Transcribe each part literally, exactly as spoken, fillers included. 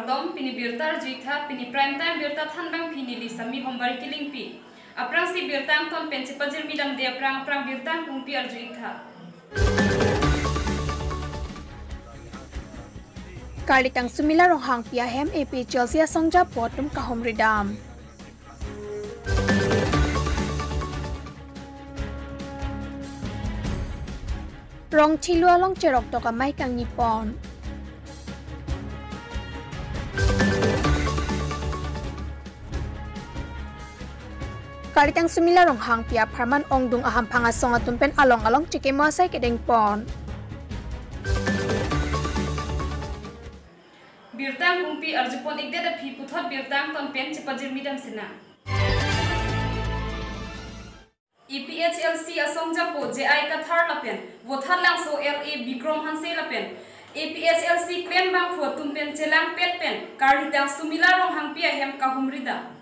Dom pini birta arju-ik tha, pini prime time birta thanbang pini Lisami Hombari Kilingpi. Aphrangsi birta angton pen chepajirmi damde aphrang, aphrang birta angkungpi arju-ik tha. Karlitang Sumila Ronghangpi ahem A P H L C asongjapo atum kahumri dam. Rongthelu along cheroktok amei kangni pon. Karlitang Sumila Ronghangpi apharman ongdung ahamphang asong atum pen along along chikemo asai kedeng pon. Birta angkungpi arjupon-ikdet aphi puthot birta angton pen chepajirmi dam sinang. A P H L C asongjapo J I Kathar lapen Vothatlangso L A Bikrom Hanse lapen A P H L C klembangphu atum pen chelangpet pen Karlitang Sumila Ronghangpi ahem kahumri dam.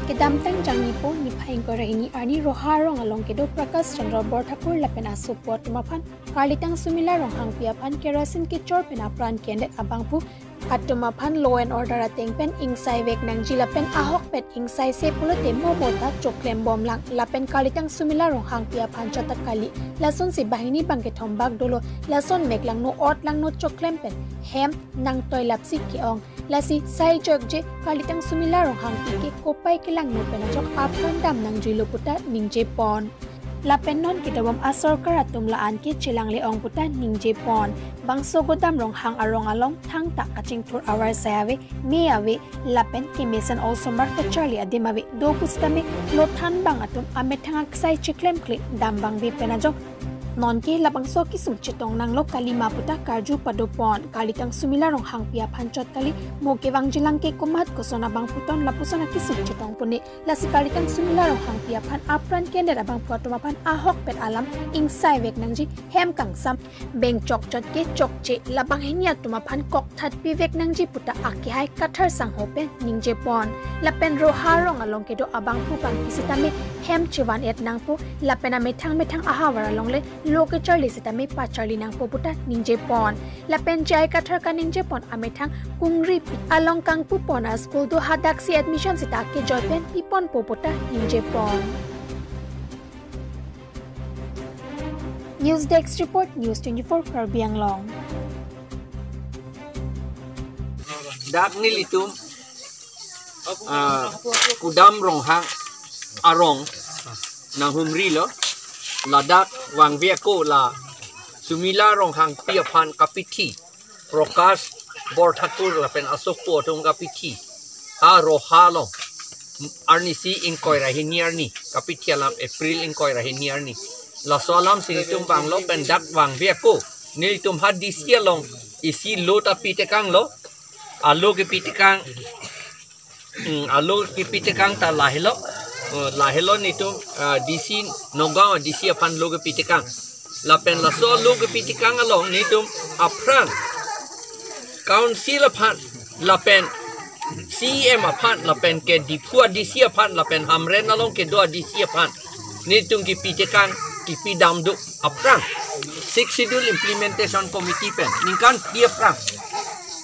Kedamtang Jangnipo niphai ingkoi ra hini arni Roha arong along kedo Prakash Chandra Borthakur lapen asopo atum aphan Karlitang Sumila Ronghangpi aphan kerosene kechor pen apran ke-endet abangphu atum aphan law and order ateng pen ingsaivek nangji lapen ahokpet ingsaise pulote mo bo ta choklem bomlang lapen Karlitang Sumila Ronghangpi aphan chot ta kali. Lasonsi banghini bangkethom bak dolo, lason meklangno otlangno choklem pen hem nangtoilapsi ke-ong. Lasi sai chokche Karlitang Sumila Ronghangpi ke kopai kelangno pen ajok apran dam nangjuilo puta ningje pon. Lapen non kedobom asorkar atum la-an ke chelangle-ong puta ningje pon. Bangso Godam Ronghang arong along thangta kachingthur avarsai ave, me ave, lapen kemesen osomar kacharli adim ave, do pusitame lo thanbang atum amethang aksai cheklemkle dambangve pen ajok nonke labangso kesung chetong nanglo kalima puta karju pado pon. Karlitang Sumila Ronghangpi aphan chot kali, mo kevangjilang ke komat koson abangphuton lapuson akesung chetong pone. Lasi Karlitang Sumila Ronghangpi aphan apran ke-endet abangphu atum aphan ahokpet alam ingsaivek nangji, hem kangsam, beng chokchot ke chokche, labanghini atum aphan kokthat pivek nangji puta akehai Kathar sangho pen ningje pon. Lapen Roha arong along kedo abangphu bangpi sitame hem chevan-et nangpo, lapen amethang methang ahavar alongle lo kecharli sitame pacharli nangpo puta ningje pon. Lapen J I Kathar kaningje pon amethang kungripi along kangpu pon a-school do, hadaksi admission sita kejoi pen piponpo puta ningje pon. News Desk Report, News twenty-four Karbi Anglong. Dak nelitum, ah, Godam Ronghang arong nanghumrilo, ladak vangve ako la Sumila Ronghangpi aphan kapithi, Prakash Borthakur lapen asopo atum kapithi, ha Roha along, arnisi ingkoi ra hini arni, kapithi alam April ingkoi ra hini arni. Laso alamsi nelitum vanglo pen dak vangve ako, nelitum ha D C along isi lo ta pitekanglo, alo kepitekang, hmm, alo kepitekang ta lahelo, eh, lahelo nelitum, ah, D C Nagaon D C aphan lo kepitekang. Lapen laso lo kepitekang along nelitum aphrang council aphan lapen C E M aphan lapen ke Diphu a-D C aphan lapen Hamren along kedo a-D C aphan nelitum kepitekang kepidam do aphrang, Sixth Schedule Implementation Committee pen ningkan phli aphrang.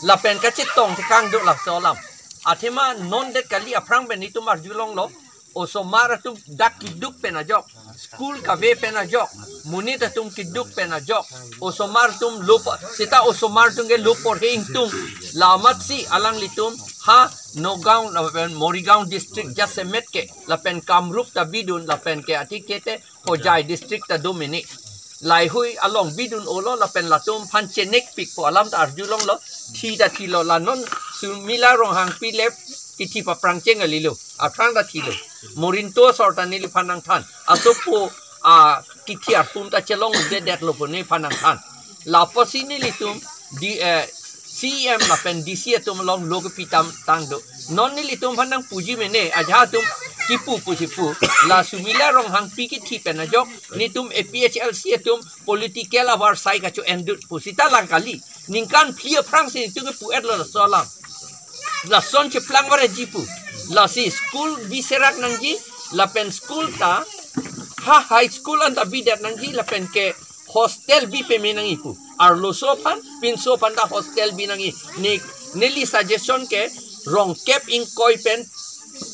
Lapen kachetongtekang do laso alam. Athema non det kali, aphrang pen nelitum arjulonglo, osomar atum dak keduk pen ajok, school kave pen ajok, monit atum keduk pen ajok, osomar atum lo po-, seta osomar atum ke lo porhe ingtung, la amatsi alanglitum ha Nagaon lapen Morigaon district jasemet ke, lapen Kamrup ta bidun, lapen ke atheke te Hojai district ta do mene. Laheihui along bidun olo lapen latum aphan chenekpikpo alam ta arjulonglo, thi ta thilo, la non Sumila Ronghangpi le kithi paprang cheng kalilo, aphrang ta thilo. Morinto asor ta neliphan nangthan, asopo akithi arpum ta chelongdedetlo pu neliphan nangthan. Lapusi nelitum di, eh, C E M lapen D C atum along lo kepi tam tang do. Non nelitum aphan nangpuji mene, ajahak atum kipu pusi pu. La Sumila Ronghangpi kithi pen ajok, nelitum A P H L C atum political avarsai kacho-endut pu seta lang kali. Ningkan phli aphrangsi nelitum kepu-etlo laso alam. Lason cheplang varaji pu. Lasi school biserak nangji, lapen school ta ha high school anta bidet nangji, lapen ke hostel bi peme nangji pu. Arloso aphan, pinso aphan ta hostel bi nangji. Ne Neli suggestion ke rongkep ingkoi pen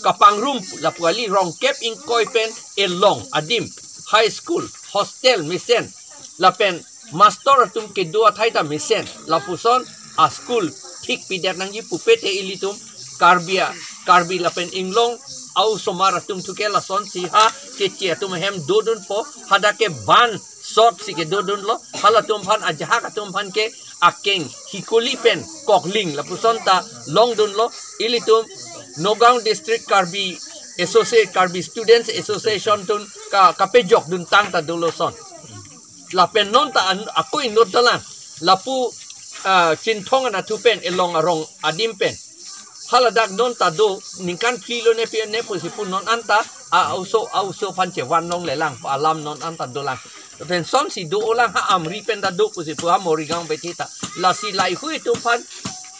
kapangrum lapu kali, rongkep ingkoi pen elong adim high school hostel mesen lapen master atum kedo athai ta mesen lapuson a school thik pidet nangji pupe te ilitum Karbi a, Karbi lapen Inglong a-osomar atum thu ke lasonsi ha keche atum ahem dodunpo, hadak ke ban sot si kedodunlo, halatum aphan ajahak atum aphan ke akeng Hikoli pen Kokling lapuson ta longdunlo, ilitum Nagaon District Karbi Associate, Karbi Students Association atum ka, kapejokdun tang ta dolo son. Lapen non ta an, ako inut dolang, lapu, ah, Chinthong anatthu pen elong arong adim pen. Haladak non ta do ningkan phli lo ne pi ne pusi pu non anta a-oso, a-oso aphan chevan longlelang, alam non anta dolang. Pen sonsi do-olang ha Amri pen ta do pusi pu ha Morigaon beti ta. Lasi lahei atum aphan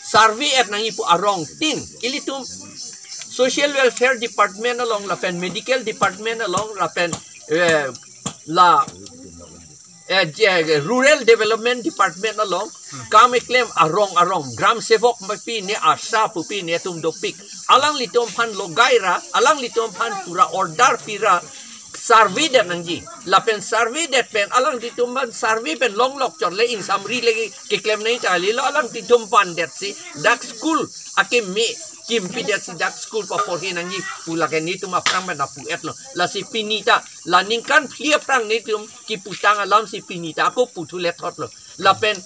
survey et nangji pu arong tin ilitum Social Welfare Department along lapen Medical Department along lapen, eh, la eh, je, Rural Development Department along kam keklem arong arong Gram Sevak pupi ne, ASHA pupi ne atum dopik. Alanglitum aphan logai ra, alanglitum aphan pura order pi ra survey det nangji. Lapen survey det pen alanglitum aphan survey pen longlok chot le ingsamri le keklem nangji ta kalilo, alanglitum aphan detsi dak school akeme kimpi detsi dak school paporhi nangji pu lake netum aphrang pen lapu etlo. Lasi pini ta la ningkan phli aphrang netum kiputang alamsi pini ta ako puthu lethotlo. Lapen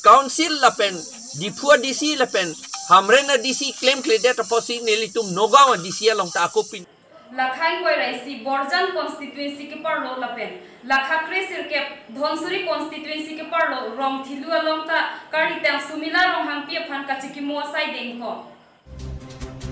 council lapen Diphu a-D C lapen Hamren a-D C klemkledet apotsi nelitum Nagaon a-D C along ta ako pin. Lakha ingkoi ra isi Borjan constituency keparlo lapen lakha kre sirkep Dhansiri constituency keparlo Rongthelu along ta Karlitang Sumila Ronghangpi aphan kachikimo asai dengko.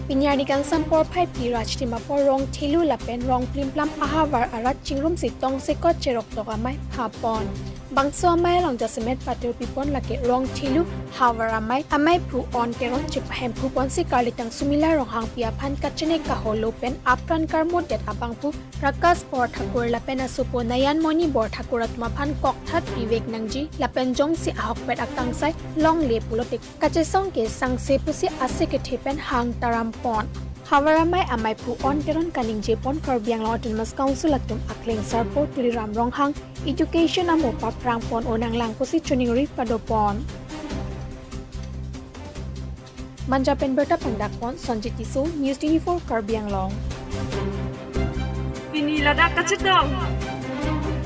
Pini arni kangsam porphai phli rajtim apor Rongthelu lapen Rongplimplam ahavar arat chingrumsi tongsekot cheroktok amei phapon. Bangso amei along jasemet patur pipon lake Rongthelu havar amei, ameiphu On Teron chepahemphu ponsi Karlitang Sumila Ronghangpi aphan kachene kaholo pen apran karmutdet abangphu Rakas Borthakur lapen asopo Nayanmoni Borthakur atum aphan kokthat pivek nangji lapen jongsi ahokpet akangsai longle pulote kachesong ke sangse pusi ase kethe pen hang taram pon. Havar amei ameiphu On Teron kaningje pon Karbi Anglong Autonomous Council atum akleng sarpo Tuliram Ronghang, education amo paprang pon onang lang pusi choningri padopon. Manja pen birta pangdak pon Sonjit Tisso, News twenty-four Karbi Anglong. Pini ladak kachetong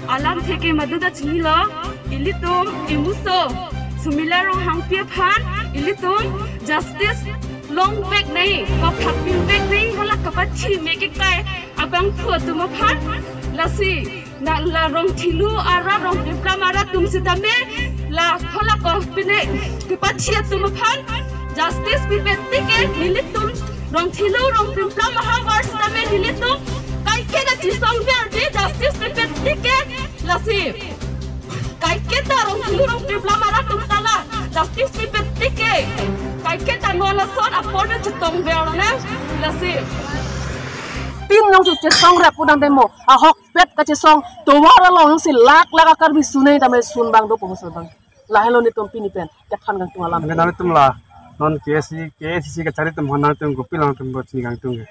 alamthe ke madu ta chinilo, ilitum imuso Sumila Ronghangpi aphan ilitum justice longvek nangji, kokthat pivek nangji, hala kapathi me kekai abangphu atum aphan. Lasi na la Rongthelu arat, Rongplimplam arat atum sitame la hala ko pine kepathi atum aphan justice pipe tik ke nelitum Rongthelu Rongplimplam ahavar sitame nelitum kaiketa chisong ver de justice pipe tik ke. Lasi kaiketa Rongthelu Rongplimplam arat atum ta la justice pipe tik ke, kaiketa non lason apor chetong ver ne. Lasi pin nangsi chesong rap pudam demo ahokpet kachesong tovar alongsi lak lak a-Karbi sunai tame sun bang do poso bang. Lahelo netum pini pen kethan kangtung alam. Ane nangtum la non K S C, K S C kachari atum hon nangtum kopi nangtum bo chini kangtung ke.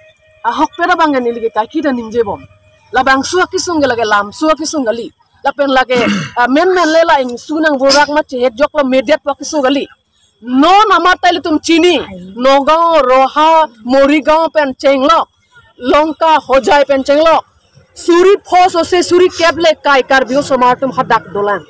Ahokpet abang ke neli ke kaiketa ningje bom. Labangso akesung ke lake lamso akesung kali. Lapen lake, ah, men men le la ingsu nang borak ma chehet joklo medet po akesung kali. Non amat ta ilitum chini, Nagaon, Roha, Morigaon pen chenglok, Lanka, Hojai pen chenglok, suri pho sose suri kep le kai Karbi osomar atum hadak dolang.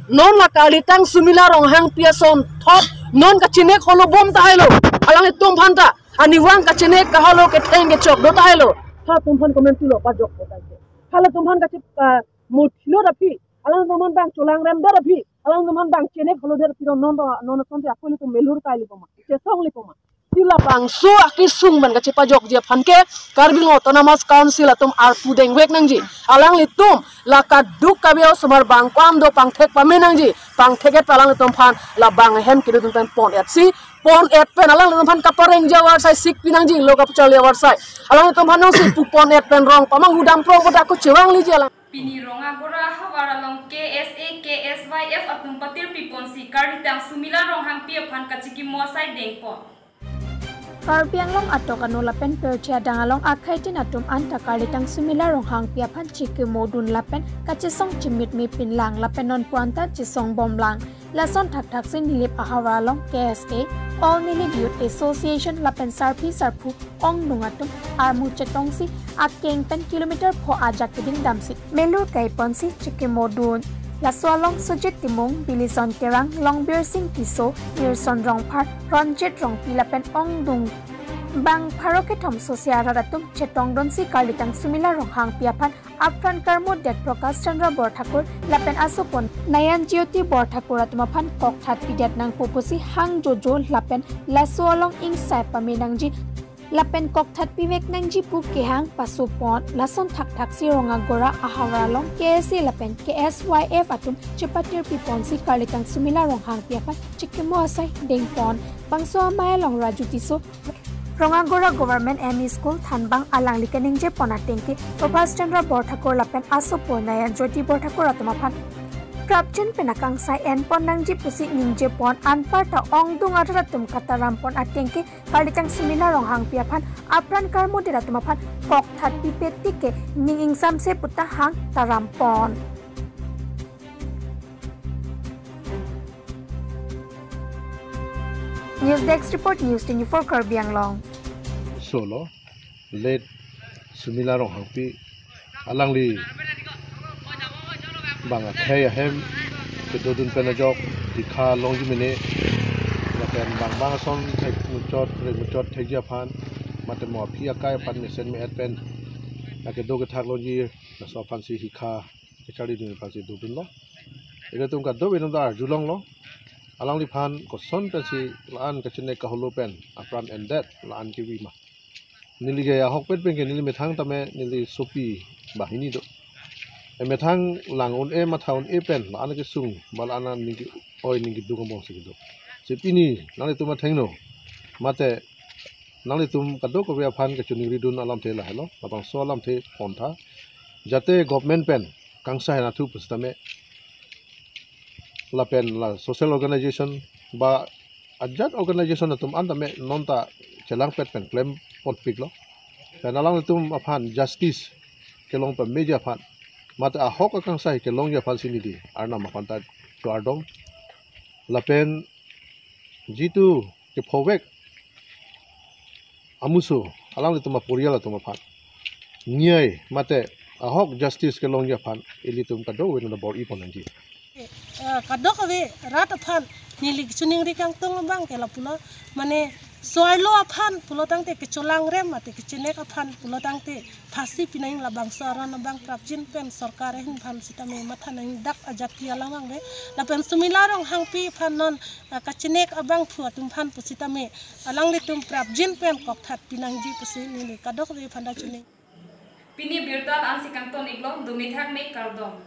Non la Karlitang Sumila Ronghangpi ason thot non kachinek holo bom tahai lo. Alanglitum aphan ta anivang kachinek kaholo ketheng kechok do tahai lo. Halatum aphan comment tulo pajok do tahai. Halatum aphan kachi, ah, mothilo ta phi. Alangtum aphan bang cholang rem der aphi, alangtum aphan bang chinek holo der aphi, non do non asonsi ako ilitum melur kai lipo ma, chesong lipo ma. Ti labangso akesung pen kachepajokji aphan ke Karbi Anglong Autonomous Council atum arpu dengvek nangji. Alanglitum la kaduk kabe osomar bang ko-an do pangthek pame nangji. Pangthek et alanglitum aphan labang ahem kedodun pen pon et si, pon et pen alanglitum aphan kaparengji avarsai sikpi nangji, lo kapacharli avarsai. Alanglitum aphan nangsi pu pon et pen rong pamanghu dam prong kodak ko chevangliji alang. Pini Rongagora havar along K S A, K S Y F atum patirpi ponsi Karlitang Sumila Ronghangpi aphan kachikimo asai dengpon. Karbi Anglong atok ano lapen pirthe adang along akhaitin atum anta Karlitang Sumila Ronghangpi aphan chikimodun lapen kachesong chimit mepinlang lapen nonpu anta chesong bomlang. Lason thakthaksi Nilip ahavar along K S A, All Nilip Youth Association lapen sarpi sarpo ongdung atum armu chetongsi akeng pen kilometer pho ajak keding damsi melur kaiponsi chikimodun. Laso along Sujit Timung, Bilison Terang, Longbir Sing Tisso, Nirson Rongphar, Ronjit Rongpi lapen ongdung bang pharo kethom sosi arat atum chetongdunsi Karlitang Sumila Ronghangpi aphan apran karmodet Prakash Chandra Borthakur lapen asopon Nayan Jyoti Borthakur atum aphan kokthat pidet nangpo pusi hang jojo lapen laso along ingsai pame nangji lapen kokthat pivek nangji pu kehang pasopon. Lason thakthaksi Rongagora ahavar along K S A lapen K S Y F atum chepatirpi ponsi Karlitang Sumila Ronghangpi aphan chikimo asai dengpon. Bangso amei along Raju Tisso, Rongagora Government M E School thanbang alangli keningjepon atengke Prakash Chandra Borthakur lapen asopon Nayan Jyoti Borthakur atum aphan prapjin pen akangsai enpon nangji pusi ningjepon. Anparta ongdung arat atum katarampon atengke Karlitang Sumila Ronghangpi aphan apran karmodet atum aphan kokthat pipet tike ning ingsamse puta hang tarampon. News Desk Report, News twenty-four Karbi Anglong. Solo, late Sumila Ronghangpi alangli bang akhei ahem kedodun pen ajok hikha longji mene lapen bang bang ason thek muchot re muchot thekji aphan mate mo aphi akai aphan mesen me-et pen akedo kethak longji laso aphansi hikha kacharlidun aphansi dodunlo. Ilitum kadokave nangta arjulonglo. Alangliphan koson pensi la-an kachenek kaholo pen apran endet la-an kevi ma. Neli ke ahokpet penke neli methang tame neli sopi banghini do. E methang lang un-e matha un-e pen la-an kesung ba la-an aning ke-oi aning keduk angbongsi kedo. Si pini nanglitum athengno mate nanglitum kadokave aphan kachiningridun alamthe lahelo, labangso alamthe pontha. Jate government pen kangsai nathu pusitame lapen la social organization ba ajat organization atum an tame nonta chelangpet pen klemponpiklo. Pen alanglitum aphan justice kelong pameji aphan mate ahok akangsai kelongji aphansi neli Arnam aphanta cho-ardom. Lapen jitu kephovek amuso alanglitum aporial atum aphan niyai mate ahok justice kelongji aphan ilitum kadokave nangta bor-ipon nangji. Eh, kadokave rat aphan neli kachiningri kangtung abang ke lapulo, mane so-arlo aphan pulotangte kecholangrem mate kachenek aphan pulotangte phasi pinangji labangso aron abang prapjin pen sorkar ahin aphan sitame matha nangji dak ajati alam abang ke. Lapen Sumila Ronghangpi aphan non, ah, kachenek abangphu atum aphan pusitame alanglitum prapjin pen kokthat pinangji pusi neli kadokave aphanta chining. Pini birta la-ansi kangton-iklo, dome thakme, kardom.